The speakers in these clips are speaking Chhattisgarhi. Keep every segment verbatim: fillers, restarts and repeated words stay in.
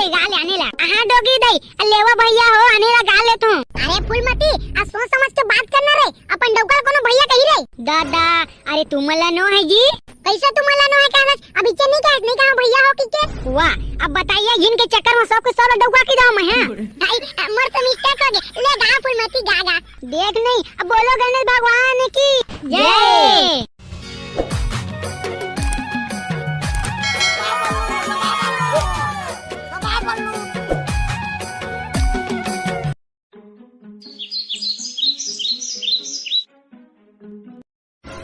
गा ले आने ला। हाँ डोगी दई, लेवा भैया हो, आने ला गा ले तू। अरे फूलमती, आ सोच समझ के बात करना रे, अपन डौका ल कोनो भैया कही रे। दादा, अरे तुमन ला नो हे जी। कैसे तुमन ला नो हे, कहा अब इच्चे नहीं कहा, नहीं कहा भैया हो कि के? वाह, अब बताइए इनके चक्कर में सब कुछ सब डौका की दो मैं, हाँ? भाई, मोर तो मिस्टेक हो गया, ले गा फूलमती गा गा। देख नहीं, अब बोलो गणेश भगवान की जय।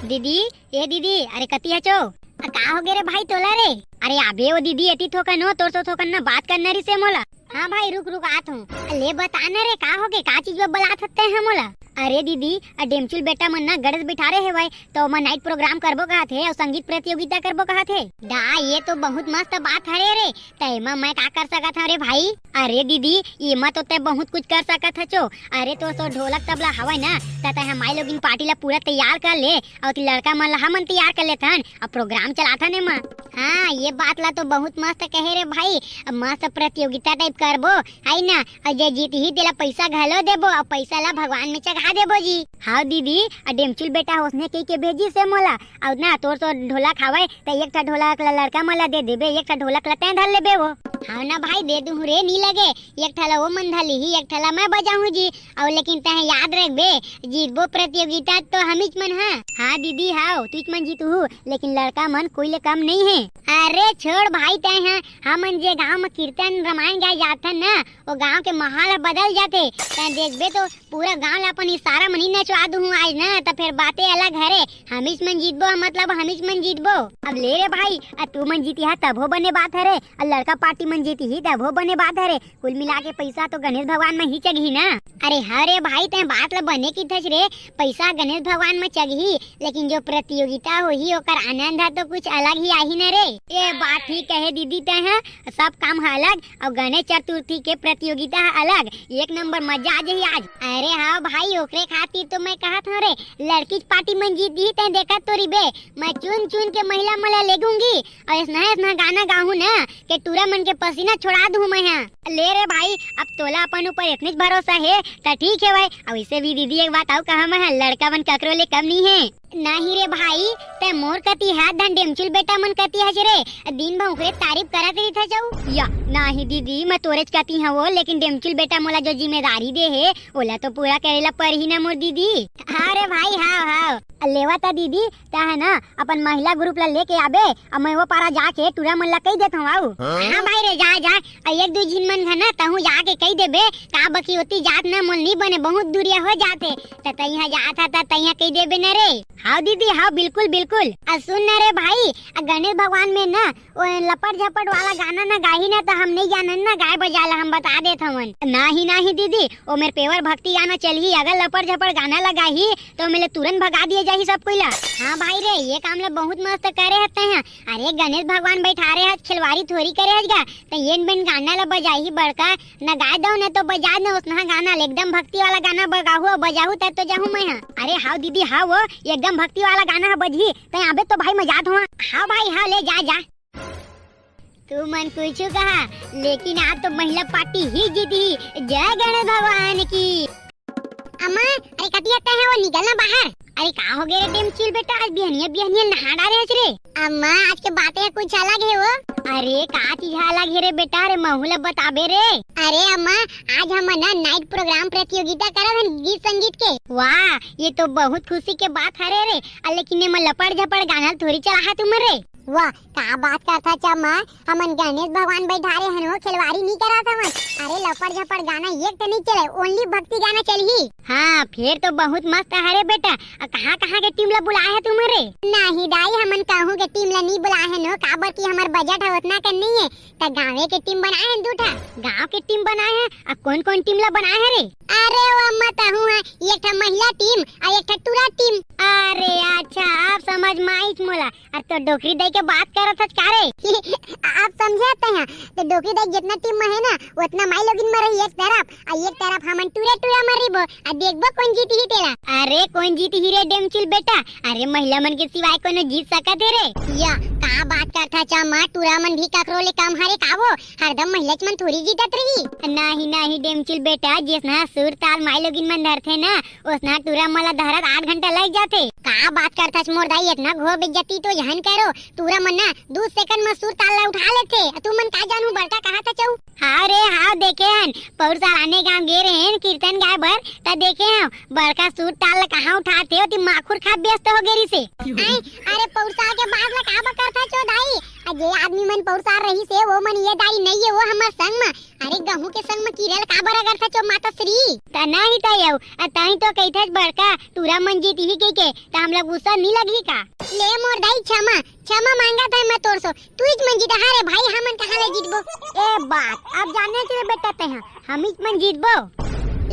दीदी, ए दीदी, अरे कति हचो? अ, का हो गे रे भाई तोला रे? अरे आबे ओ दीदी, एती थोकन हो, तोर सो थोकन ना बात करना रिसे मोला। हाँ भाई, रुक रुक आत हूँ। ले बता ना रे, का हो गे, का चीज बर बलात हत्ते है मोला? अरे दीदी, अ डेमचुल बेटा मन ना गणेश बिठारे हेवय, तो ओमा नाइट प्रोग्राम करबो कहत हे अउ संगीत प्रतियोगिता करबो कहत हे। दा, ये तो बहुत मस्त बात हरे रे, त एमा मैं का कर सकत हव रे भाई? अरे दीदी, एमा तो तै बहुत कुछ कर सकत हचो। अरे तोर सो ढोलक तबला हवय ना, त तै ह माई लोगिन पार्टी ला पूरा तैयार कर ले, अउ ती लड़का मन ला हमन तैयार कर लेथन, अब प्रोग्राम चलाथन एमा। हाँ, ये बात ला तो बहुत मस्त कहे रे भाई, अब मस्त प्रतियोगिता टाइप करबो, है ना? अउ जे जीतही तेला पैसा घलो देबो, अउ पैसा ला भगवान में चघा देबो जी। हाँ दीदी, अ डेमचुल बेटा होसने कहि के भेजिस हे मोला, अउ ना तोर सो ढोलक हवय, त एक ठा ढोलक ला लड़का मन ला दे देबे, एक ठा ढोलक ला तैं धर लेबे वो। हाँ ना भाई, दे दूँ रे, नी लगे, एक ठा ला वो मन धर लिही, एक ठा ला मैं बजाहूँ जी। अउ लेकिन तैं याद रखबे, जीतबो प्रतियोगिता तो हमीच मन हा। हाँ दीदी, हाव, तुच मन जीतहू, लेकिन लड़का मन कोई ले कम नहीं है। अरे छोड़ भाई, तैं हा, हमन जे गांव में कीर्तन रामायण गाए जाथन ना, वो गांव के माहौल ह बदल जाथे। तैं देखबे तो पूरा गांव ला अपन इशारा मन ही नचवा दूहूं आज ना, त फेर बाते अलग हरे। हमीच मन जीतबो, मतलब हमीच मन जीतबो। अब ले रे भाई, अ तू मन जीतिहा तभो बने बात हरे, अउ लड़का पार्टी मन जीतिही तभो बने बात हरे। कुल मिला के पैसा तो गणेश भगवान में ही चघही ना। अरे हाँ रे भाई, तैं बात ला बने किथस रे, पैसा गणेश भगवान में चघही, लेकिन जो प्रतियोगिता होही ओकर आनंद ह तो कुछ अलग ही आही न रे। ये बात ही कहे दीदी तैं ह, सब काम ह अलग अउ गणेश चतुर्थी के प्रतियोगिता ह अलग। एक नंबर मजा आ जाही आज। अरे हाँ भाई, ओकरे खातिर तो मैं कहत हूँ रे, लड़कीच पार्टी मन जीत दिही तैं देखत तो रिबे, मैं चुन चुन के महिला मन ला लेगूंगी अउ ऐसना ऐसना गाना गाहूँ ना के टूरा मन के पसीना छोड़ा दूँ मैं हा। ले रे भाई, अब तोला अपन ऊपर इतनीच भरोसा हे त ठीक हे भाई। अउ वैसे भी दीदी एक बात अउ कहा मैं हा, लड़का मन ककरो ले कम नहीं हे। नहीं रे भाई, तै मोर कति हा धन डेमचुल बेटा मन कति हच रे, दिन भर ओकरे तारीफ करत रहिथस अउ। या, नाही दीदी, मैं तोरेच कति हवो, लेकिन डेमचुल बेटा मोला जो जिम्मेदारी दे हे, ओला तो पूरा करे ला परही ना मोर दीदी। हाँ रे भाई, हाँ, हाँ। लेवा ता दीदी, तै है ना अपन महिला ग्रुप ला लेके आबे, अब मैं वो पारा जाके टूरा मन ला कही देत हूँ आऊ। हाँ भाई रे, जा, जा, अउ एक दू झिन मन घना तहूँ जाके कही देबे, का बकी ओती जात ना मोल नहीं बने, बहुत दूरिया हो जाते, त तैहा जात हा, त तैहा कही देबे न रे। हाव दीदी, हाव, बिल्कुल, बिल्कुल। अ सुन न रे भाई, अ गणेश भगवान में न, ओ लपट झपट वाला गाना न गाही न, त हम नहीं जानन न गाए बजाए ला, हम बता देत हवन। नाही, नाही दीदी, ओ मेर पेवर भक्ति गाना चलही, अगर लपट झपट गाना ला गाही, तो मेले तुरंत भगा दिए जाही सब कोई ला। हाँ भाई रे, ये काम ला बहुत मस्त करे हते हैं। अरे गणेश भगवान बैठारे हस, खिलवारी थोड़ी करे हस गा, त येन बेन गाना ला बजाही बड़का, न गाए दो, न तो बजा न ओसनहा गाना ले, एकदम भक्ति वाला गाना बगाहू अउ बजाहू, तब तो जाहू मैं हा। अरे हाव दीदी, हाव वो, एकदम भक्ति वाला गाना ह बजही, तै आबे तो भाई मजा आत हो। हाव भाई, हाव, ले जा, जा। तू मन कुछ कहा, लेकिन आज तो महिला पार्टी ही जीती। जय गणेश भगवान की। अम्मा, अरे कतिया तै है वो, निकल ना बाहर। अरे का हो गए रे डेमचिल बेटा, आज बिहनिया बिहनिया नहा डारे हस रे। अम्मा, आज के बातें कुछ अलग है वो। अरे का चीज अलग है रे बेटा, रे महू ला बताबे रे। अरे अम्मा, आज हमन ना नाइट प्रोग्राम प्रतियोगिता करत हन गीत संगीत के। वाह, ये तो बहुत खुशी के बात हरे रे। अ, लेकिन एमा लपड़ झपड़ गाना थोड़ी चलाहा तुमन रे। वाह, का बात करथा चम्मा, हमन गणेश भगवान बैठारे हन हो, खिलवारी नहीं करत हमन। अरे लपड़ झपड़ गाना एक तो नहीं चले, only भक्ति गाना चलही। हाँ, फिर तो बहुत मस्त हरे बेटा। अ, कहाँ कहाँ के टीम ला बुलाए है तुमन रे? नहीं दाई, हमन कहूँ के टीम ला नहीं बुलाए हन हो, काबर कि हमर बजट है उतना कन नहीं है, त गाँवे के टीम बनाए हन दू ठा। गाँव के टीम बनाए है? अ, कौन कौन टीम ला बनाए है रे? अरे वो अम्मा, तहूँ हा एक ठा महिला टीम अउ एक ठा टूरा टीम। अरे अच्छा, अब समझ में आइस मोला। अरे तो डोकरी दाई के बात करत हस का रे? अब समझे तैं हा? तो डोकरी दाई जितना टीम में हे ना, उतना माई लोगिन में रही एक तरफ, अउ एक तरफ हमन टूरा टूरा में रहिबो, अउ देखबो कोन जीतही तेला। अरे कोन जीतही रे डेमचुल बेटा? अरे महिला मन के सिवाय कोनो जीत सकत हे रे? या का बात करथस अम्मा, टूरा मन भी ककरो ले कम हरे का वो? हरदम महिलाच मन थोड़ी जीतत रही। नहीं नहीं डेमचुल बेटा, जइसना सुर ताल माई लोगिन मन धरथे ना, ओसना टूरा मन ला धरत आठ घंटा लग जाथे। का बात करथस मोर दाई, इतना घोर बेइज्जती तो झन करो। टूरा मन ना दू सेकंड में सुर ताल ला उठा लेथे। तुमन का जानहू बड़का कहाथस चउ। हाँ रे हाँ, देखे हन, पउर साल आने गांव गे रहेन कीर्तन गाय बर, त देखे हंव बड़का सुर ताल ला कहाँ उठाथे, ओती माखुर खा व्यस्त हो गे रिसे। आय, अरे पउर साल के बात ला का बकरथस चो दाई? अ जे आदमी मन पउर साल रहिसे, वो मन ये दाई नइये, वो हमर संग म अरे गहूं के संग म कीरा ल काबर रगड़थस चो माता श्री? त नहीं त यऊ, अ तहीं तो कहिथस बड़का टूरा मन जीतही कहिके, त हमला गुस्सा नी लगही का? ले मोर दाई क्षमा, क्षमा मांगत हंव मैं तोर सो। तुईच मन जीतहा रे भाई, हमन कहाँ ले जीतबो? ए बात, अब जाने रे बेटा तैं हा, हमीच मन जीतबो।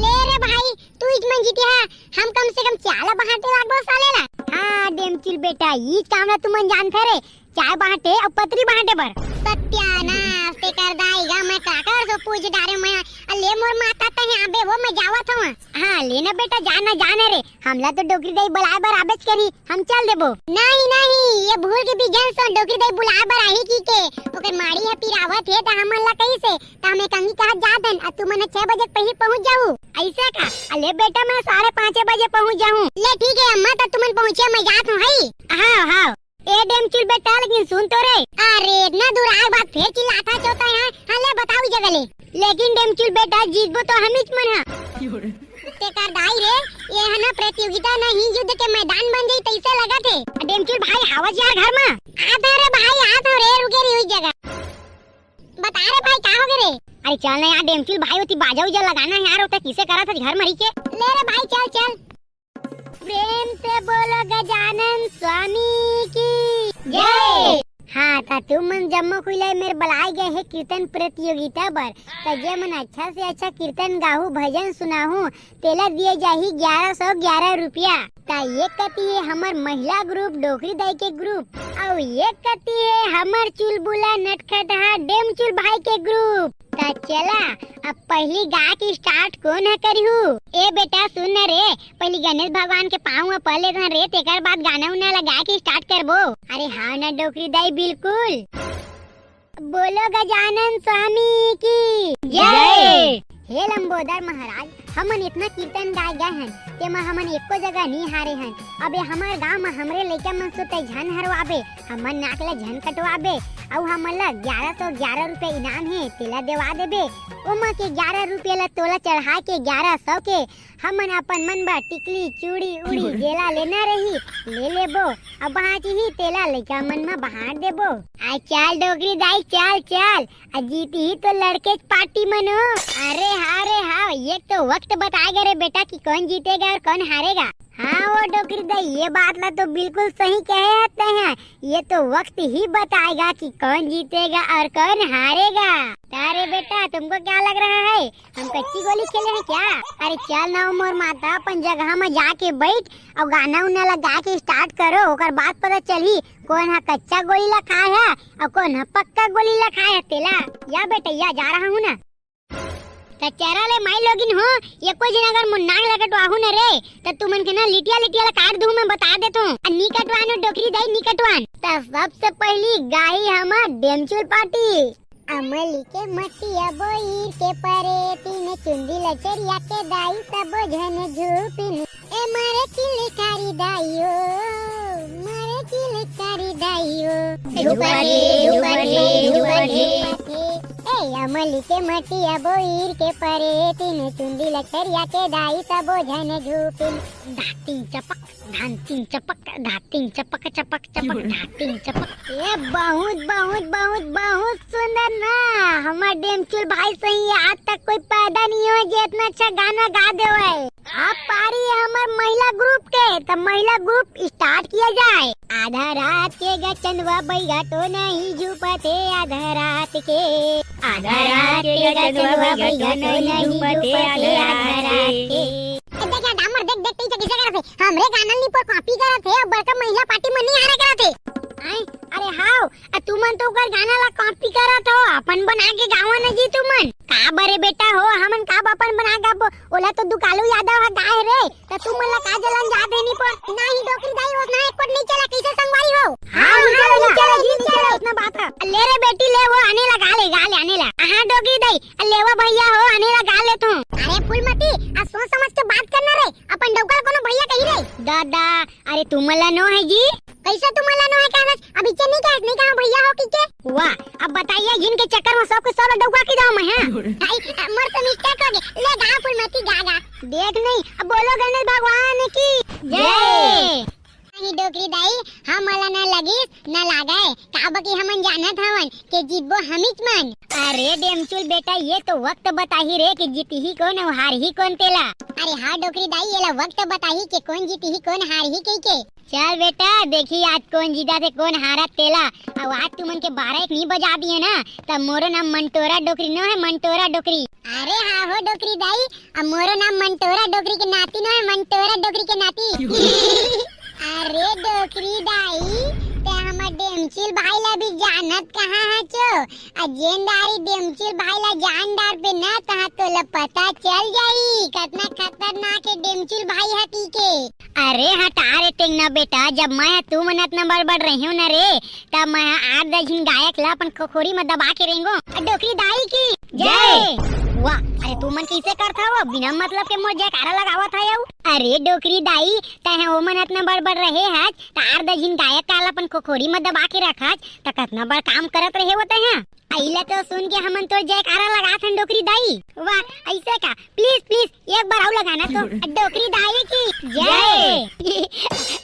ले रे भाई, तुईच मन जीतहा, हम कम से कम चाय ल बांटे लागबो साले ला। हाँ डेमचुल बेटा, ईच काम ला तुमन जानथा रे, चाय बांटे अउ पतरी बांटे बर। सत्यानाश, तेकर दाई गा, मैं काकर सो पूछ डारे मैं। अ ले मोर माता तैं आबे वो, मैं जावत हंव। हाँ, ले ना बेटा, जा ना, जा ना रे। हमला तो डोकरी दाई बुलाए बर आबेच करी, हम चल देबो। नहीं, नहीं, ये भूल के भी झन सो डोकरी दाई बुलाए बर आही कहिके। ओकर माड़ी ह पिरावत हे, त हमन ला कहिसे, त हमें कंगी कहत जात हन, अ तुमन छह बजे के पहिली पहुंच जाहू। अइसे का? अ ले बेटा, मैं साढ़े पाँचे बजे पहुंच जाहूं। ले ठीक हे अम्मा, त तुमन पहुंचे, मैं जात हंव, हई? हाँ, हाँ। ए डेमचुल बेटा, लेकिन सुन तो रे। अरे, इतना दूर आए बाद फेर चिल्लाथस चो तैं हा? हाँ, ले बताओ ई जगह ले। लेकिन डेमचुल बेटा, जीतबो तो हमीच मन हा। तेकर दाई रे, ये ह ना प्रतियोगिता नहीं, युद्ध के मैदान बन जाई तइसे लगत हे। डेमचुल भाई, हावस यार घर मा। आत हंव रे भाई, आत हंव रे, रुके रही हुई जगह। बता रे भाई, का हो गे रे? अरे चल ना यार डेमचुल भाई, ओती बाजा उजा लगाना हे यार, ओती कइसे करथस घर मा रहिके। ले रे भाई, चल चल। प्रेम से बोलो गजानन स्वामी की जय। हाँ, त तुमन जम्मो कोई ला मेर बलाए गे हे कीर्तन प्रतियोगिता बर। त जे मन अच्छा से अच्छा कीर्तन गाहू, भजन सुनाहू, तेला दिए जाही ग्यारह सौ ग्यारह रुपया। त एक कती हे हमर महिला ग्रुप, डोकरी दाई के ग्रुप, अउ एक कती हे हमर चुलबुला नटखटहा डेमचुल भाई के ग्रुप। त चला, अब पहिली गा के start कोन ह करहू? ए बेटा सुन न रे, पहिली गणेश भगवान के पाँव म पर लेथन रे, तेकर बाद गाना उना ला गा के start करबो। अरे हाँ न डोकरी दाई, बिल्कुल। बोलो गजानन स्वामी की जय। हे लंबोदर महाराज, हमन इतना कीर्तन गाए गए हन, तेमा हमन एको जगह नी हारे हन। अबे हमर गांव म हमरे लइका मन सो तैं झन हरवाबे, हमर नाक ला झन कटवाबे, अउ हमन ला ग्यारह सौ ग्यारह रुपया इनाम हे, तेला देवा देबे। ओमा के ग्यारह रुपया ला तोला चढ़ा के ग्यारह सौ के हमन अपन मन बर टिकली, चूड़ी, उड़ी, जेला लेना रही, ले लेबो। अब बाँचही तेला लइका मन म बांट देबो। आ चल डोकरी दाई, चल, चल। आ जीतही तो लड़केच पार्टी मनो। अरे हाँ रे हाँ, ये तो वक्त बताएगा रे बेटा कि कौन जीतेगा और कौन हारेगा। हाँ वो डोकरी दाई, ये बात ला तो बिल्कुल सही कहे हस तैं हा। ये तो वक्त ही बताएगा कि कौन जीतेगा और कौन हारेगा। अरे बेटा, तुमको क्या लग रहा है, हम कच्ची गोली खेले हैं क्या? अरे चल ना ओ मोर माता, अपन जगह म जाके बैठ अउ गाना उना ला गा के start करो, ओकर बाद पता चलही कोन ह कच्चा गोली ला खाए हे अउ कोन ह पक्का गोली ला खाए हे तेला। या बेटा, या जा रहा हूँ ना। त चरा ले माई लोगिन हो, एको झन अगर मोर नाक ला कटवाहू न रे, त तुमन के ना लिटिया लिटिया ला काट दूँ, मैं बता देत हूँ। अ नी कटवान ओ डोकरी दाई, नी कटवान। त सबसे पहिली गाही हमर डेमचुल पार्टी। अमली के मटिया बोईर के परे, तीन चुंदी लचरिया के दाई सबो झन झूपिन। ए मारे किलकारी दाई ओ, मारे किलकारी दाई ओ। झूपा रे, झूपा रे, झूपा रे। ए अमली के मटिया बोईर के परे, तीन चुंदी लचरिया के दाई सबो झन झूपिन। दाती चपक। धातिंग चपक, धातिंग चपक, चपक चपक, धातिंग चपक। ए, बहुत बहुत बहुत बहुत सुंदर ना। हमर डेमचुल भाई सही आज तक कोई पैदा नहीं हो जे इतना अच्छा गाना गा देवे। अब पारी है हमर महिला ग्रुप के, त महिला ग्रुप स्टार्ट किया जाए। आधा रात के गचनवा बैगा तो नहीं झुपते आधा रात के। आधा रात के गचनवा बैगा तो नहीं झुपते आधा रात के। ए, देख यार, डामर, देख, देख, कैसे, कैसे करत हे। हमरे गाना ल निपोर कॉपी करत हे, अब बड़का महिला पार्टी मन नहीं हारा करत हे। आय, अरे हाव, आ तुमन तो ओकर गाना ला कॉपी करत हो, अपन बना के गावा न जी तुमन। का बरे बेटा हो, हमन का अपन बना गाबो? ओला तो दुकालू यादव ह गाए रे, त तुमन ला का जलन जात हे निपोर? नहीं डोकरी दाई, ओतना एक कोट नहीं चला, कैसे संगवारी हो? हाँ, हाँ, नहीं चला, नहीं चला, ओतना बात है। ले रे बेटी, ले वो आने ला, गा ले, गा ले, आने ला। हाँ डोकरी दाई, ले वो भैया हो, आने ला, गा ले तू। अरे फूलमती, आ सोच समझ के बात करना रे, अपन डौका ल कोनो भैया कही रे। दादा, अरे तुमन ला नो है जी। कैसे तुमन ला नो है, कहा अब इच्छा नहीं कहा, नहीं कहा भैया हो कि के? वाह, अब बताइए जिनके चक्कर में सबके सब डौका की दाव में है। भाई, मोर तो मिस्टेक हो गए, ले गा फूलमती गा गा। देख नहीं, अब बोलो गणेश भगवान की जय। नहीं डोकरी दाई, हमला न लगिस न लागय, काबर कि हमन जानत हवन के जीतबो हमीच मन। अरे डेमचुल बेटा, ये तो वक्त बताही रे कि जीतही कौन अउ हारही कौन तेला। अरे हाँ डोकरी दाई, येला वक्त बताही के कौन जीतही कौन हारही कहिके। चल बेटा, देखी आज कौन जीतत हे कौन हारत तेला। अउ आज तुमन के बारह एक नहीं बजा दिए ना, तब मोरो नाम मंटोरा डोकरी नो है, मंटोरा डोकरी। अरे हाँ हो डोकरी दाई, अब मोरो नाम मंटोरा डोकरी के नाती नो है, मंटोरा डोकरी के नाती। अरे डोकरी दाई, ते हमर डेमचिल भाई ला भी जानत कहाँ हचो? आ जेन दारी डेमचिल भाई ला जान डारबे ना, तहाँ तोला पता चल जाई, कतना खतरनाक है डेमचिल भाई ह कहिके। अरे हटा रे टेंगना बेटा, जब मैं ह तुमन अतना बड़ बड़ रहेंव न रे, तब मैं ह आठ दस झिन गायक ला अपन खोखोरी म दबा के रेंगो। डोकरी दाई की जय। जय। वाह, अरे तुमन कइसे करथव? बिना मतलब के मोर जयकारा लगावत हव। अरे डोकरी दाई, तैं ह ओमन अतना बड़ बड़ रहे हच, त आठ दस झिन गायक ला अपन खोखोरी म दबा के रखच, त कतना बड़ काम करत रहे हो तैं ह। अइला तो सुन के हमन तोर जयकारा लगात हन डोकरी दाई। वाह, ऐसे का? प्लीज प्लीज एक बार अउ लगाना तो। डोकरी दाई की जय। जय।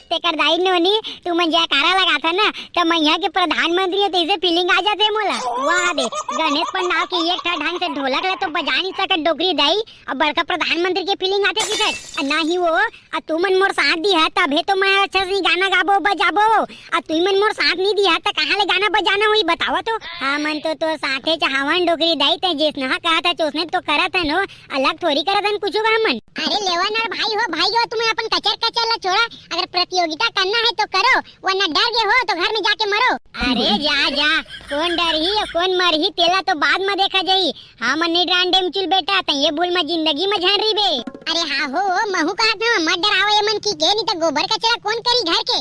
तेकर दाई नोनी, तुमन जयकारा लगात हन ना, त मैया के प्रधानमंत्री ह तइसे फीलिंग आ जाथे मोला। वाह दे, गणेश पंडाल के एक ठा ढंग से ढोलक ला तो बजा नहीं सकत डोकरी दाई, अब बड़का प्रधानमंत्री के फीलिंग आथे किसे? आ ना ही वो, आ तुमन मोर साथ दिहा तभे तो मैं अच्छा से गाना गाबो बजाबो। आ तुमन मोर साथ नहीं दिहा त कहाँ ले गाना बजाना होई बतावा तो। हमन तो तोर साथे च हवन डोकरी दाई, तैं जइसनहा कहत हच ओसने तो करत हन हो, अलग थोड़ी करत हन कुछु का हमन। अरे लेवा ना रे भाई हो, भाई हो, तुमन अपन कचर कचर ला छोड़ा, अगर प्रतियोगिता करना है तो करो, वरना डर गे हो तो घर में जाके मरो। अरे जा जा, कौन डरही अउ कौन मरही तेला तो बाद में देखा जाही। हमन नहीं डरान डेमचुल बेटा, तैं ये भूल में जिंदगी में झन रहिबे। अरे हाँ हो, महू कहत हंव, मत डरावो ये मन कहिके, नहीं तो गोबर कचरा कौन करी घर के।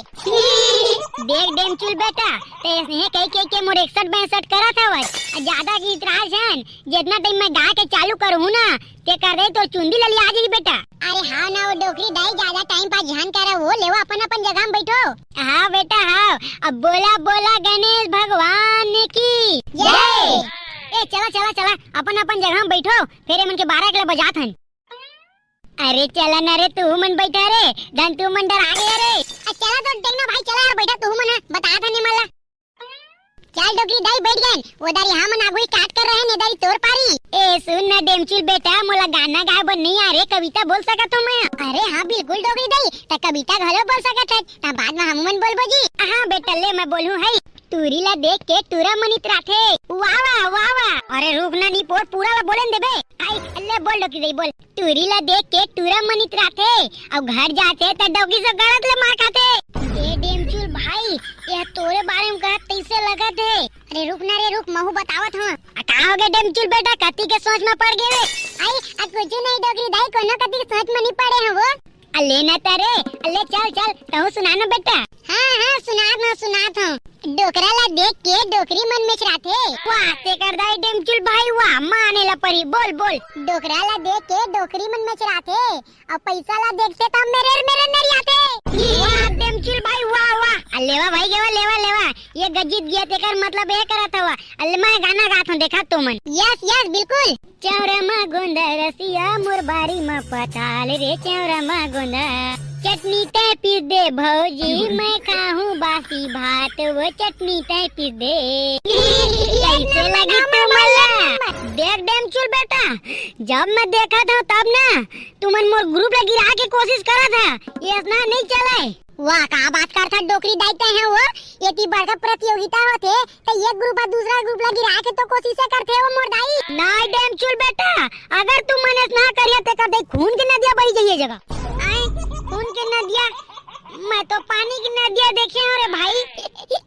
देख डेमचुल बेटा, तैं अइसने कहि कहि के मोर इकसठ बासठ करत हवस। आ ज्यादा की इतराज हन, जितना टाइम मैं गा के चालू करहूँ ना, ते कर दे तो चुंदी ललिया जाही बेटा। अरे हाँ ना वो डोकरी दाई, ज्यादा टाइम पास झन करे वो, लेवा अपन अपन जगह में बैठो। हाँ बेटा हाँ, अब बोला बोला गणेश भगवान की जय। जय। ए चला चला चला, अपन अपन जगह में बैठो, फेर एमन के बारह एकला बजात हन। अरे चला ना रे, तू मन बैठा रे, धन तू मन डरा गया रे। आ चला तो टेंगना भाई, चला यार, बैठा तू मन, बतात हन एमन ला। चल डोकरी दाई बैठ गेन, वो दारी हमन आगू स्टार्ट कर रहे ने दारी तोर पारी। ए सुन ना डेमचुल बेटा, मोला गाना गाए बर नहीं आ रे, कविता बोल सकत हंव मैं। अरे हाँ बिल्कुल डोकरी दाई, त कविता घलो बोल सकत हच, त बाद में हमू मन बोलबो जी। हाँ बेटा ले मैं बोलहूँ है। टूरी ला देख के टूरा मन इतराथे। वाह वाह वाह वाह। अरे रुक ना नी पोर, पूरा ला बोले न देबे। आई ले बोल डोकरी दाई बोल। टूरी ला देख के टूरा मन इतराथे, अउ घर जाथे त डौकी से गलत ले मार खाथे। ए डेमचुल भाई, ये तोरे बारे में कहत तइसे लगत हे। अरे रुक ना रे रुक, महू बतावत हंव। आ का हो गे डेमचुल बेटा, कति के सोच में पड़ गे रे? आई, आ कुछ नहीं डोकरी दाई, कोनो कति के सोच में नहीं पड़े हंव वो। अल्ले न तरे, अल्ले चल चल, तहूँ सुना न बेटा। हाँ हाँ, सुनात हंव सुनात हंव। डोकरा ला देख के डोकरी मन मेचराथे। वाह, तेकर दाई डेमचुल भाई वाह, माने ला परी, बोल बोल। डोकरा ला देख के डोकरी मन मेचराथे, अउ पैसा ला देखथे त मेरे मेरे नरियाथे। वाह डेमचुल भाई वाह वाह। आ लेवा भाई गेवा, लेवा लेवा, ये गजीत गया तेकर मतलब ये करत हवा। अल्ले मैं गाना गात हंव, देखा तुमन। यस यस बिल्कुल। चौरा मा गोंदा रसिया मोर बारी मा पताल रे, चौरा मा गोंदा। चटनी तैं पीस दे भौजी, मैं खाहूँ बासी भात, वो चटनी तैं पीस दे। कइसे लगी तुमन ला? देख डेमचुल बेटा, जब मैं देखत हँव तब ना तुमन मोर group ला गिराय के कोशिश करत हव, ये अइसना नइ चलय। वाह, का बात करथस डोकरी दाई तैं ह वो, एती बड़का प्रतियोगिता होथे, त एक group ह दूसरा group ला गिराय के तो कोशिश करथे वो मोर दाई। नहीं डेमचुल बेटा, अगर तुमन अइसना करिहा तेकर देख खून के नदिया बही जाही ए जगह। आय, खून के नदिया, मैं तो पानी के नदिया देखे हँव रे भाई।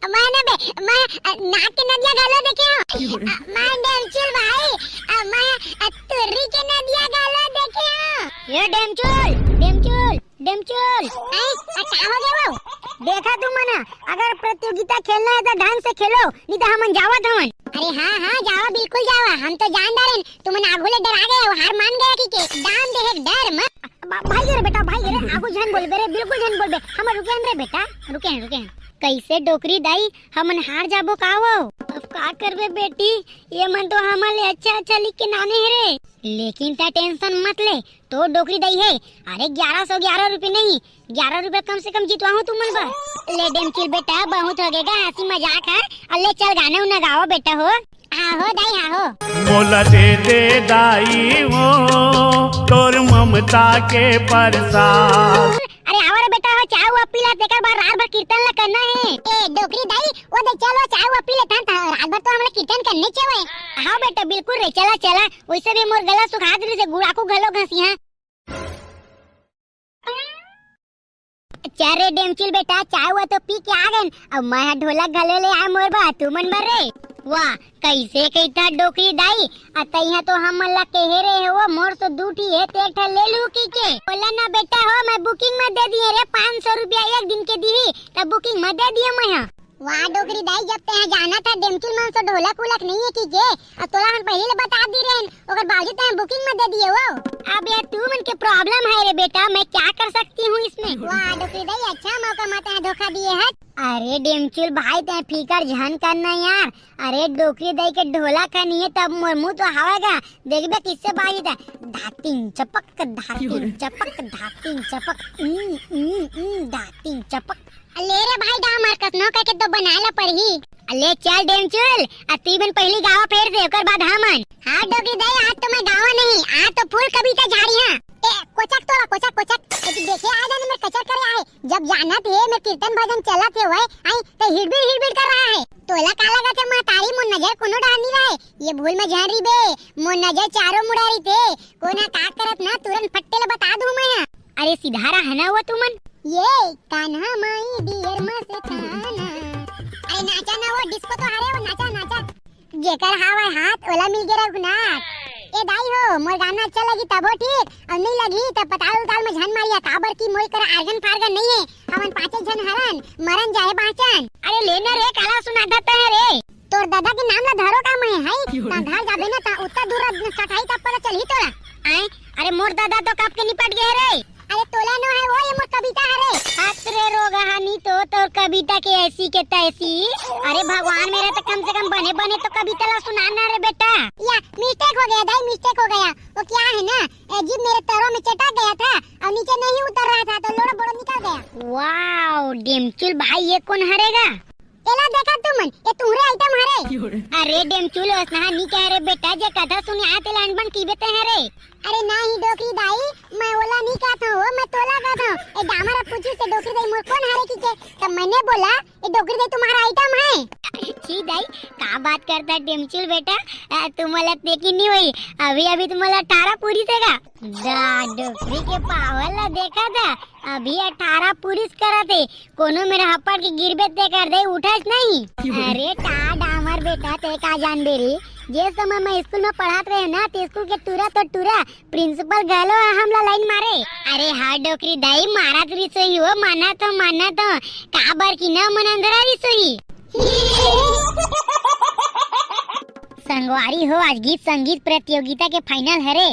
मैं ना बे, मैं, अ, नाक के नदिया घलो देखे हँव। अ, मैं डेमचुल भाई, अ, मैं, अ, तुर्री के नदिया घलो देखे हँव। ये डेमचुल, डेमचुल, डेमचुल। हैं? अ, का हो गे वो? देखा तुमन, अगर प्रतियोगिता खेलना हे त ढंग से खेलो, नहीं त हमन जावत हवन। अरे हाँ, हाँ, जावा, बिल्कुल जावा। हम तो जान डारेन, तुमन आगू ले डरा गे हव, हार मान गे हव कहिके। दाम दे हे डर मत। बा-, भाई रे बेटा, भाई रे, आगू झन बोलबे रे, बिल्कुल झन बोलबे। हमन रुके हन रे बेटा, रुके हन, रुके हन। कइसे डोकरी दाई, हमन हार जाबो का वो? अब का करबे बेटी, ये मन तो हमन ले अच्छा अच्छा लिख के लाने हे रे। लेकिन तैं tension मत ले, तोर डोकरी दाई हे। अरे ग्यारह सौ ग्यारह रुपये नहीं, ग्यारह रुपये कम से कम जितवाहूँ तुमन बर। ले डेमचुल बेटा, बहुत हो गे गा हँसी मजाक ह। अउ ले चल गाना उना गावा बेटा हो। हाँ हो दाई, हाँ हो। मोला दे दे दाई वो तोर ममता के परसाद। अरे आवा रे बेटा हो, चाय वाय पी ला, तेकर बाद रात भर कीर्तन ला करना हे। ए डोकरी दाई, वो दे चल वो चाय वाय पी लेथन, त रात भर तो हमला कीर्तन करने च हवय। हाँ बेटा, बिल्कुल रे, चला चला। वइसे भी मोर गला सुखात रहिसे, गुड़ाखू घलो घसिहा। चल रे डेमचुल बेटा, चाय वाय तो पी के आ गेन, अब मैं ह ढोलक घलो ले आय मोर बर, तुमन बर रे। वाह, कइसे कहिथस डोकरी दाई, अ तइहा तो हमन ला कहे रहे हव, मोर सो दू ठी हे, त एक ठा ले लूँ कहिके। बोला ना बेटा हो, मैं booking म दे दिहे रे, पाँच सौ रुपया एक दिन के दिही, त booking म दे दिहे मैं ह। वाह डोकरी दाई, जब तैं ह जानत हस डेमचुल मन सो ढोलक उलक नइ हे कहिके, अउ तोला हम पहिली ले बता दे रहेन, ओकर बावजूद तैं ह booking म दे दिहे वो। अब ये तुमन के problem है रे बेटा, मैं क्या कर सकती हूँ इसमें। वाह डोकरी दाई, अच्छा मौका म तैं ह धोखा दिहे हस। अरे डेमचुल भाई, तैं फिकर झन करना यार। अरे डोकरी दाई के ढोलक ह नइ हे, तब मोर मुँह तो हवय गा, देखबे कइसे बाजही त। धातिन चपक, धातिन चपक, धातिन चपक, उम, उम, उम, धातिन चपक। ले रे भाई, डामर कस नो कहिके तो बनाय ला पड़ही। ले चल डेमचुल, अ तुमन पहिली गावा फेर से, ओकर बाद हमन। हाँ डोकरी दाई, आज तो मैं गावा नहीं, आज तो full कविता झाड़िहा। ए, कोचक तोला, कोचक, कोचक। ए, तू देखे आ जाने मेर कचर करे आहे। जब जानत हे मेर कीर्तन भजन चलत हे वय, आई, त हिड़बिड़ हिड़बिड़ कर रहा है। तोला का लगत हे महतारी, मोर नजर कोनो डहर नइ रहे। ये भूल म झन रहिबे, मोर नजर चारों मुड़ा रहिथे। कोन ह का करत ना, तुरंत फट्टे ले बता दूं मैं ह। अरे सिधारा है ना वो तुमन। ये कान्हा माई डियर मस्ताना। अरे नाचा ना, वो डिस्को तो हरे, वो नाचा, नाचा। जेकर हावय हाथ, ओला मिल गे रघुनाथ। ए दाई हो, मोर गाना अच्छा लगही तभो ठीक, अउ नइ लगही त पताल उताल म झन मारिया, काबर कि मोर करा आर्गन फार्गन नइ हे। हमन पांचे झन हरन, मरन जाए बांचन। अरे ले ना रे, काला सुनाथस तैं ह रे। तोर ददा के नाम ला धरो का मैं, हई? ता घर जाबे ना, ता उत्ता दूर कटही, तब पता चलही तोला। आय, अरे मोर ददा तो कब के निपट गे हे रे। अरे तोला नो है वो, ये मोर कविता हरे। हत रे रोगहानी तो तोर कविता के ऐसी के तैसी। अरे भगवान मेरा, तो कम से कम बने बने तो कविता ला सुना ना रे बेटा। या mistake हो गया दाई, mistake हो गया। वो क्या है ना, ए जीभ मेरे तरों में चटक गया था और नीचे नहीं उतर रहा था, तो लोड़ो बोड़ो निकल गया। वाओ, डेमचुल भाई, ये कोन हरे गा? एला देखा तुमन, ये तुंहरे item हरे। अरे डेमचुल, ओसनहा नी कहे रे बेटा, जे कथा सुनिया तेला अनबन कहिबे तैं हरे। अरे नहीं डोकरी दाई, मैं ओला नी कहत हूँ, वो मैं तोला कहत हूँ। ए डामर अब पूछिस से डोकरी दाई मोर कोन हरे कहिके, तब मैंने बोला, ये डोकरी दाई तुम्हारा item है। छी दाई, का बात करता है डेमचुल बेटा, अ, तुमला देखी नहीं हुई, अभी अभी तुम्हारा अठारह पूरी थे का? दा डोकरी के पावर ला देखा था, अभी अठारह पूरी करत हे, कोनो मेर हपड़ के गिरबे तेकर दे उठस नहीं। अरे टा डामर बेटा, तैं का जानबे रे, जे समय मैं स्कूल में पढ़त रहे ना, ते स्कूल के टूरा तो टूरा, principal घलो हमला line मारे। अरे हाँ डोकरी दाई, मारत रिस होही वो, मानत हूँ, मानत हूँ, काबर कि ना मन अंधरा रिस होही। संगवारी हो, आज गीत संगीत प्रतियोगिता के final हरे।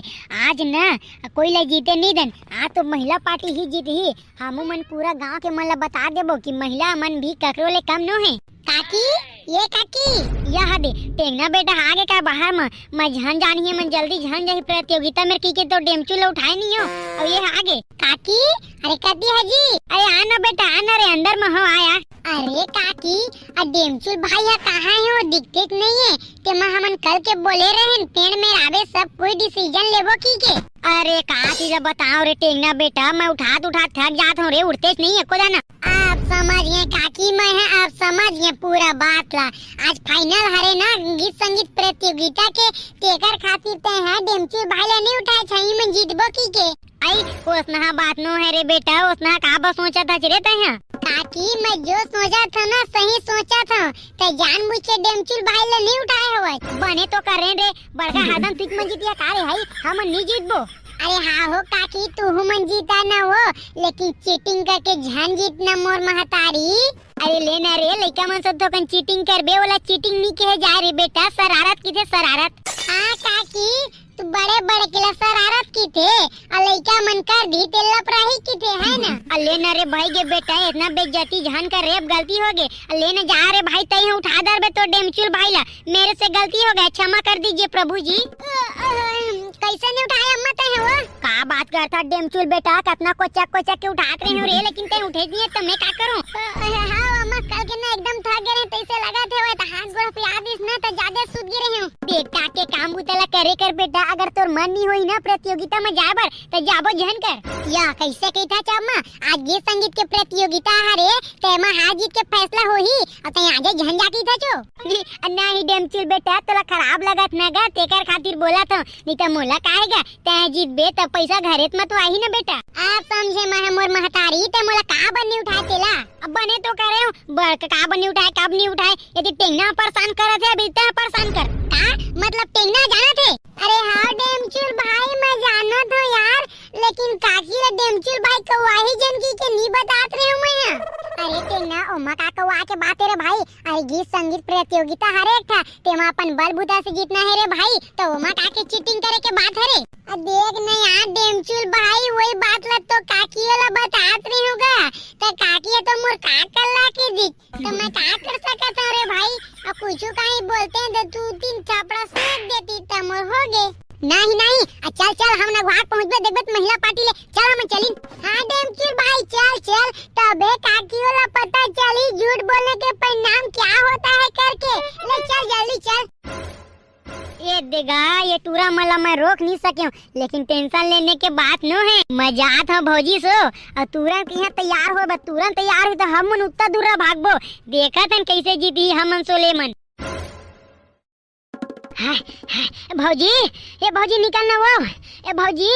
आज न कोई ला जीते नहीं देन, आज तो महिला party ही जीतही। हमू मन पूरा गांव के मन ला बता देबो कि महिला मन भी ककरो ले कम नो हे। काकी, ये काकी, यह दे, टेंगना बेटा आगे का बाहर म, मैं झन जानी हे, मन जल्दी झन जाही प्रतियोगिता मेर की के तो डेमचू ल उठाए नहीं हो, अउ ये आगे। काकी, अरे कती है जी, अरे आना बेटा, आना रे, अंदर म हो, आया। अरे काकी, आ डेमचुल भाई ह कहाँ हे, वो दिखते नहीं है, ते म हमन कल के बोले रहन, पेड़ में आवे सब कोई डिसीजन लेबो की के। अरे काकी ला बताओ रे टेंगना बेटा, मैं उठात उठात थक जात हूँ रे, उठते नहीं है को जाना। आप समझ गए काकी, मैं है, आप समझ गए पूरा बात ला। आज फाइनल हरे ना गीत संगीत प्रतियोगिता के, तेकर खातिर ते है डेमचुल भाई ला नहीं उठाए छही, मन जीतबो की के। आई, ओसनहा बात नो है रे बेटा, ओसनहा का बा सोचत हच रे तैं ह? काकी, मैं जो सोचत हूँ ना, सही सोचत हूँ। तै जानबूझ के डेमचुल भाई ला नहीं उठाए हवय। बने तो करें रे, बड़का हदन तुझ मन जीतिया का रे हई, हमन नहीं जीतबो। अरे हाँ हो काकी, तू मन जीता ना हो, लेकिन चीटिंग करके झन जीतना मोर महतारी। अरे ले ना रे, लइका मन से तो कन चीटिंग करबे, ओला चीटिंग नहीं कहे जाए रे बेटा, शरारत किथे शरारत। हाँ काकी, तू बड़े बड़े के ला शरारत किथे, अउ लइका मन कर दी ते लपराही किथे, है ना? अ ले ना रे भाई गे बेटा, इतना बेइज्जती झन कर रे, अब गलती हो गे। अ ले ना जा रे भाई, तई उठा दर बे तो डेमचुल भाई ला, मेरे से गलती हो गया, क्षमा कर दीजिए प्रभु जी। कैसे नहीं उठाया अम्मा तै वो? का बात करथा डेमचुल बेटा, कतना कोचक कोचक के उठात रहे हो रे, लेकिन तै उठे नहीं है तो मैं का करूं? हाँ अम्मा, कल के ना एकदम थक गए रहे, तैसे लगा थे वो तो हाथ गोड़ पिया दिस ना तो ज्यादा सुत गिरे हूँ। बेटा के काम बुता ला करे कर बेटा, अगर तोर मन नहीं होई ना प्रतियोगिता में जाए बर, तो जाबो झन कर। या कैसे कही था अम्मा, आज गीत संगीत के प्रतियोगिता हरे, तेमा हार जीत के फैसला होही, अउ तै आजे झन जाती था जो। नहीं डेमचुल बेटा, तोला खराब लगत ना गा, तेकर खातिर बोला था, नहीं तो मोला काहे गा, तै जीतबे त पैसा घरेत म तो आही ना बेटा। आप समझे मैं मोर महतारी, ते मोला का बन्नी उठाए तेला? अब बने तो करे हूँ, बड़ का बन्नी उठाए, कब नहीं उठाए, यदि टेंगना परेशान करत है, अभी तै परेशान कर। का? मतलब टेंगना जाना थे? अरे हाँ डेमचुल भाई, मैं जानत हूँ यार, लेकिन काकी ला डेमचुल भाई कौवाही जनकी के नहीं बतात रहे हूँ मैं यहाँ। अरे टेंगना, ओमा का कौवा के बात है रे भाई? अरे गीत संगीत प्रतियोगिता हरे एक ठा, तेमा अपन बल बुता से जीतना है रे भाई, तो ओमा का के चीटिंग करे के बात हरे? अब देख न यार डेमचुल भाई, वही बात ला तो काकी ला बतात रहे हूँ गा, तो काकी तो मोर का कल्ला के दी, तो मैं का कर सकत हूँ रे भाई? अब कुछ कहीं बोलते हैं तो तू तीन थपड़ा सूत देती त मोर हो गे। नहीं नहीं, आ चल चल, हम नगवार पहुँचबे, देखबे त महिला पार्टी ले, चल हम चलिन। हाँ डेमचुल भाई चल चल, तबे काकियों ला पता चली झूठ बोलने के परिणाम क्या होता है करके। ले चल जल्दी चल। ये देगा, ये टूरा मन ला मैं रोक नहीं सके हूँ, लेकिन टेंशन लेने के बात नो है। मैं जात हूँ भौजी सो, अउ तुरंत यहाँ तैयार हो, बस तुरंत तैयार हो तो हम मन उत्ता दूर भागबो। देखत हन कैसे जीती हमन सोले मन। हाय, हाय, भौजी, ए भौजी निकल ना वो, ए भौजी,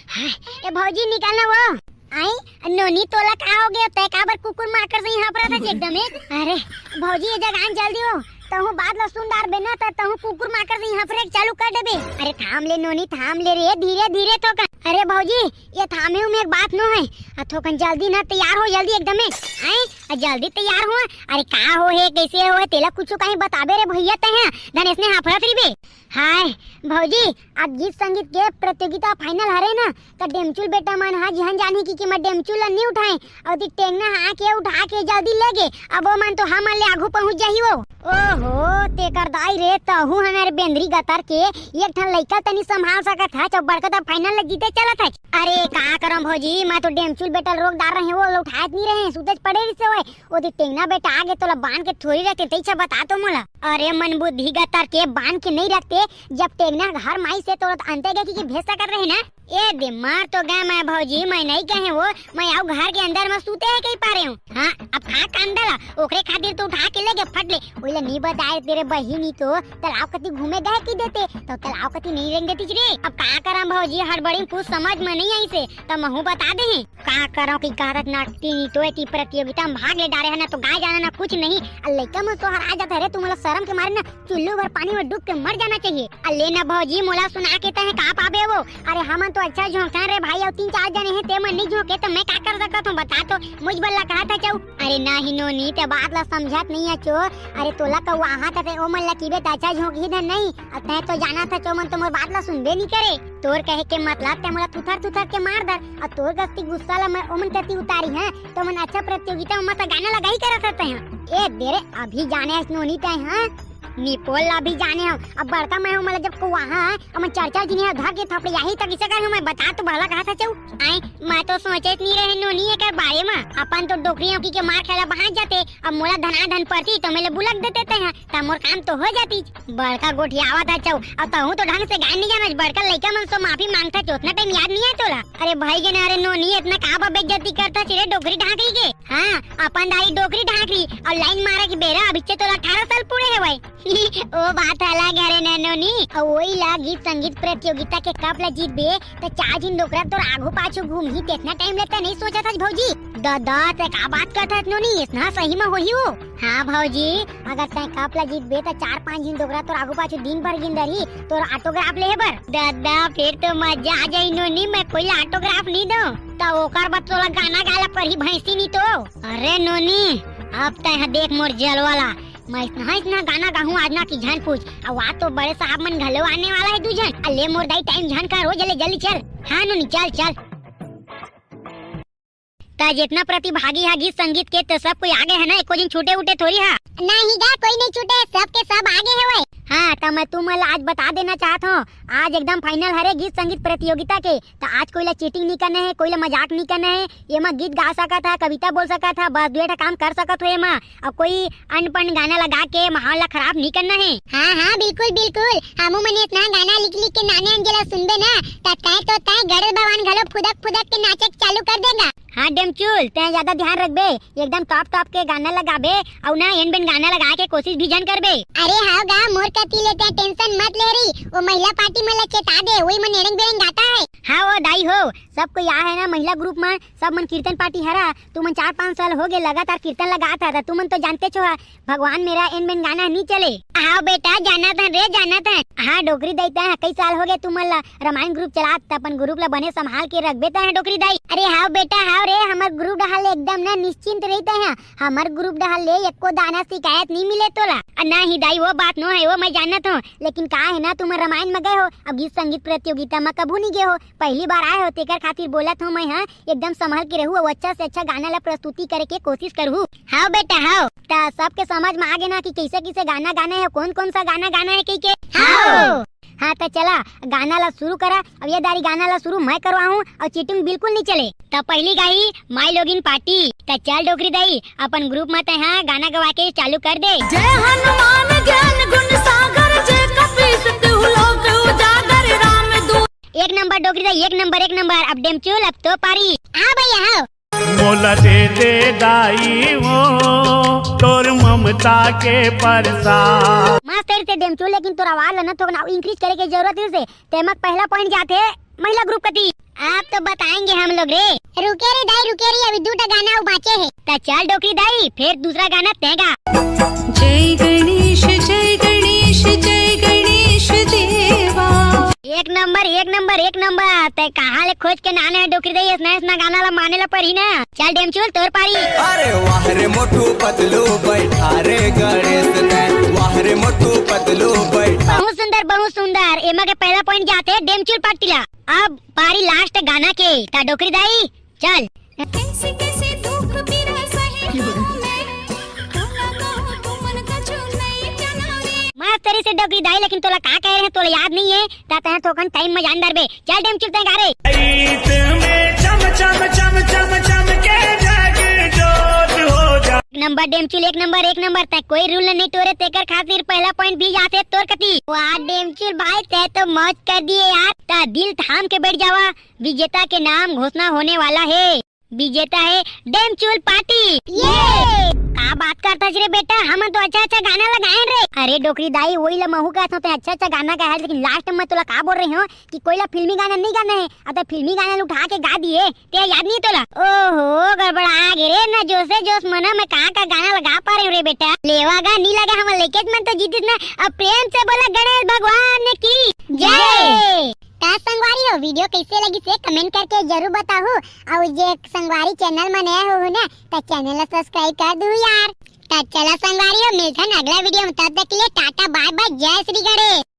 हाय, ए भौजी निकल ना वो। आई, नोनी तोला का हो गया? तै काबर कुकुर माकर से यहाँ पर था एकदम एक? अरे, भौजी ये जगह आन जल्दी हो, तहूँ बात ला सुन डार बे ना, त तहूँ कुकुर माकर से यहाँ पर एक चालू कर देबे। अरे थाम ले नोनी, थाम ले रे, धीरे धीरे तो कर। अरे भौजी, ये थामे में एक बात नो है, आ थोकन जल्दी ना तैयार हो, जल्दी एकदम है, हैं? आ जल्दी तैयार हो। अरे का हो हे, कैसे हो हे, तेला कुछ कहीं बताबे रे भैया तै हैं, धनेश ने हाफरत रहिबे। हाय भौजी, आज गीत संगीत के प्रतियोगिता फाइनल हरे ना, त डेमचुल बेटा मन हा जिहन जानी की, कि मैं डेमचुल ला नहीं उठाए, अउ दी टेंगना हा के उठा के जल्दी ले गे, अब वो मन तो हमन ले आगू पहुंच जाही वो। ओहो, तेकर दाई रे, तहू हमारे बेंदरी गतर के एक ठन लइका तनी संभाल सकत है, चौ बड़का त फाइनल ले जीते चलत है। अरे का करम भौजी, मैं तो डेमचुल बेटा रोक डार रहे, वो लोग उठात नहीं रहे, सुतेच पड़े रिसे होए। ओदी टेंगना बेटा आगे तोला बांध के थोड़ी रखते, तैछा बता तो मोला। अरे मन बुद्धि गतर के बांध के नहीं रखते, जब टेंगना घर माई से तोला अंते गए की भेज सकत रहे ना। ए दे मार तो गए मैं भौजी, मैं नहीं कहे वो, मैं आऊ घर के अंदर में सूते है कहीं पा रहे हूँ। हाँ, अब खा कांदा ला, ओकरे खातिर तो उठा के ले गए फट ले। ओइला नहीं बताए तेरे बहिनी तो तालाब कती घूमे गए की देते, तो तालाब कती नहीं रेंग देती रे। अब का करम भौजी, हड़बड़ी कुछ समझ में नहीं आई से, तब महू बता दे हैं। का करम की कहत नाकती नहीं तो एती प्रतियोगिता में भाग ले डारे है ना, तो गाय जाना ना कुछ नहीं। अ लइका मन सोहर आ जाता है रे, तुम्हारा शर्म के मारे ना चुल्लू भर पानी में डूब के मर जाना चाहिए। अ ले ना भौजी, मोला सुना के तहे का पाबे वो? अरे हमन तो अच्छा झोंकथन रे भाई, अउ तीन चार जने हे, ते मन नहीं झोंके त मैं का कर सकत हूँ, बता तो। मुझ बल्ला कहा था चौ। अरे नहीं नोनी, ते बात ला समझत नहीं है चो। अरे तोला कौआहा त ते ओमन ला किबे त अच्छा झोंकही धन नहीं। अब तै तो जाना था चो, मन तो मोर बात ला सुनबे नहीं करे। तोर कहे के मतलब ते मोला थुथर थुथर के मार दर, अउ तोर गस्ती गुस्सा ला मैं ओमन कति उतारी है, तो मन अच्छा प्रतियोगिता में मस्त गाना लगाही करत रहते हैं। ए दे रे, अभी जाने हस नोनी तै, हाँ? निपोल ला भी जाने हो। अब बड़का मैं हूँ, मतलब जब कौआहा है, अब मैं चार चार जिनिया धर के थपड़ियाही त किसे कर हूँ मैं, बता तो भला कहा था चौ। आए, मैं तो सोचे नहीं रहे नोनी एकर बारे में। अपन तो डोकरी औकी के मार खाए ला बहात जाते, अब मोला धना धन पड़ती तो मैं ले बुलक देते तै, हाँ, त मोर काम तो हो जाती। बड़का गोठियावा था चौ, अब तहूँ तो ढंग से गाय नहीं जाना, बड़का लइका मन से माफी मांगता चौ, उतना टाइम याद नहीं है तोला। अरे भाई के ना रे नोनी, इतना का बा बेइज्जती करता चिरे डोकरी ढाकरी के। हाँ, अपन दाई डोकरी ढाकरी अउ लाइन मारे के बेरा अभिच्चे तोला अठारह साल पूरे हे भाई। ओ बात अलग है रे नोनी। अउ वही ला गीत संगीत प्रतियोगिता के कप ला जीतबे त चार झिन डोकरा तोर आघू पाछू घूमही, तेतना टाइम लेते नहीं सोचा था भौजी। ददा, ते का बात करत हस नोनी, इतना सही में होही वो? हाँ भौजी, अगर तै कप ला जीतबे त चार पांच झिन डोकरा तोर आघू पाछू दिन भर गिंदरही तोर ऑटोग्राफ लेहे बर। ददा, फिर तो मजा आ जाई नोनी, मैं कोई ला ऑटोग्राफ नहीं दो। त ओकर बाद तोला गाना गाला परही भैंसी नहीं तो। अरे नोनी, अब तै हा देख मोर जलवा ला, मैं इतना इतना गाना गाहूँ आज ना कि झन पूछ। अउ आ तो बड़े साहब मन घलो आने वाला है दू झन। अले मोर दाई टाइम झन कर हो, जल्दी जल्दी चल। हाँ नोनी, चल चल। त जितना प्रतिभागी हा गीत संगीत के, त सब कोई आगे है ना, एको झिन छूटे उठे थोड़ी हा। नहीं गा, कोई नहीं छूटे, सब के सब आगे है वही। हाँ, त मैं तुम ला आज बता देना चाहत हूँ, आज एकदम फाइनल हरे गीत संगीत प्रतियोगिता के। त आज कोई ला चीटिंग नहीं करना है, कोई ला मजाक नहीं करना है। एमा गीत गा सकत हा, कविता बोल सकत हा, बस दुए ठा काम कर सकत हो एमा। अउ कोई अनपन गाना लगा के माहौल ला खराब नहीं करना है। हाँ हाँ, बिल्कुल बिल्कुल, हमू मन इतना गाना लिख लिख के नाने अंजला सुनबे ना, त तै तो तै गणेश भगवान घलो फुदक फुदक के नाचे चालू कर देगा। हाँ डेमचुल, तै ज्यादा ध्यान रखबे, एकदम टॉप टॉप के गाना लगाबे, अउ ना एन बेन गाना लगा के कोशिश भी झन करबे। अरे हाँ गा, मोर कती ले तै टेंशन मत ले री, वो महिला पार्टी मन ला चेता दे, वही मन एड़ेंग बेड़ेंग गाता है। हाँ वो दाई हो, सब कोई आ है ना महिला ग्रुप में, सब मन कीर्तन पार्टी हरा, तुमन चार पाँच साल हो गए लगातार कीर्तन लगात हा, त तुमन तो जानते छो हा, भगवान मेरा एन बेन गाना नहीं चले। हाँ बेटा, जानत हन रे, जानत हन। हाँ डोकरी दाई, तै हा कई साल हो गए तुमन ला रामायण ग्रुप चलात, त अपन ग्रुप ला बने संभाल के रखबे तै हा डोकरी दाई। अरे हाँ बेटा, हाँ रे, हमर ग्रुप डहार ले एकदम ना निश्चिंत रही तै हा, हमर ग्रुप डहार ले एको दाना शिकायत नहीं मिले तोला। अ, नहीं दाई, वो बात नो है, वो मैं जानत हूँ, लेकिन का है ना, तुमन रामायण में गए हो, अब गीत संगीत प्रतियोगिता में कभू नहीं गए हो, पहली बार आए हो, तेकर खातिर बोलत हूँ मैं, हाँ, एकदम संभल के रहू अउ अच्छा से अच्छा गाना ला प्रस्तुति करे के कोशिश करहू। हाँ बेटा, हाँ। त सबके समझ में आ गे ना कि कैसे कैसे गाना गाना है, कौन कौन सा गाना गाना है कही के? हाँ। हाँ, त चला गाना ला शुरू करा। अब ये दारी गाना ला शुरू मैं करवाहूँ अउ चीटिंग बिल्कुल नहीं चले। त पहली गाही माई लोगिन पार्टी। त चल डोकरी दाई, अपन ग्रुप में तै हा गाना गवा के चालू कर दे। जय हनुमान ज्ञान गुण सागर, जय कपीस तिहु लोक उजागर, राम दूत। एक नंबर डोकरी दाई, एक नंबर, एक नंबर। अब डेमचुल, अब तो पारी। हाँ भैया, हाँ। मोला दे दे दाई वो तोर ममता के परसाद। मस्त है रे डेमचुल, लेकिन तोर आवाज ला ना थोड़ा increase करे के जरूरत है से। तेमा के पहला point जाथे महिला ग्रुप कती। आप तो बताएंगे हम लोग रे। रुके रे दाई, रुके रे, अभी दू ठा गाना अउ बाचे हे। त चल डोकरी दाई, फिर दूसरा गाना तै गा। जय गणेश, जय गणेश, जय गणेश देवा। एक नंबर, एक नंबर, एक नंबर। तै कहाँ ले खोज के नाने है डोकरी दाई, इसना इसना गाना ला माने ला पड़ी ना। चल डेमचुल, तोर पारी। अरे वाह रे मोटू पतलू बैठा रे गणेश तै, वाह रे मोटू पतलू बैठा। बहुत सुंदर, बहुत सुंदर। एमा के पहला point जाथे डेमचुल पार्टी ला। अब पारी last गाना के, त डोकरी दाई चल। कैसे कैसे दुख पीरा सहे हूँ मैं, भला कहूँ तुमन कछु नहीं जाना रे। माफ करी से डोकरी दाई, लेकिन तोला का कहे रहे, तोला याद नहीं है, त तै थोकन time में जान दरबे। चल डेमचुल तै गा रे। ईद में चम चम चम चम चम के जग जोत हो जा। एक नंबर डेमचुल, एक नंबर, एक नंबर। तै कोई rule नहीं तोरे, तेकर खातिर पहला point भी जाथे तोर कती। वाह डेमचुल भाई, तै तो मौज कर दिए यार। त दिल थाम के बैठ जावा, विजेता के नाम घोषणा होने वाला है। विजेता है डेमचुल पार्टी। ये का बात करता रे बेटा, हमन तो अच्छा अच्छा गाना लगाए रे। अरे डोकरी दाई, वही ला महू कहत हूँ, तै अच्छा अच्छा गाना गाए, लेकिन last में तोला का बोल रही हूँ कि कोई ला फिल्मी गाना नहीं गाना है। अब तो फिल्मी गाना ला उठा के गा दिए, ते याद नहीं तोला? ओहो, गड़बड़ा गे रे, ना जोशे जोश मना मैं का का गाना लगा पा रहे हूँ रे बेटा। लेवा गा नहीं लगा, हम लेके मन तो जीतिस ना। अब प्रेम से बोला गणेश भगवान की जय। त संगवारी हो, video कइसे लगिस हे comment करके जरूर बताहू। अउ जे संगवारी channel म नया हो ना, त channel ला subscribe कर दू यार। त चला संगवारी हो, मिलथन अगला video म, तब तक के लिए टाटा bye bye, जय श्री गणेश।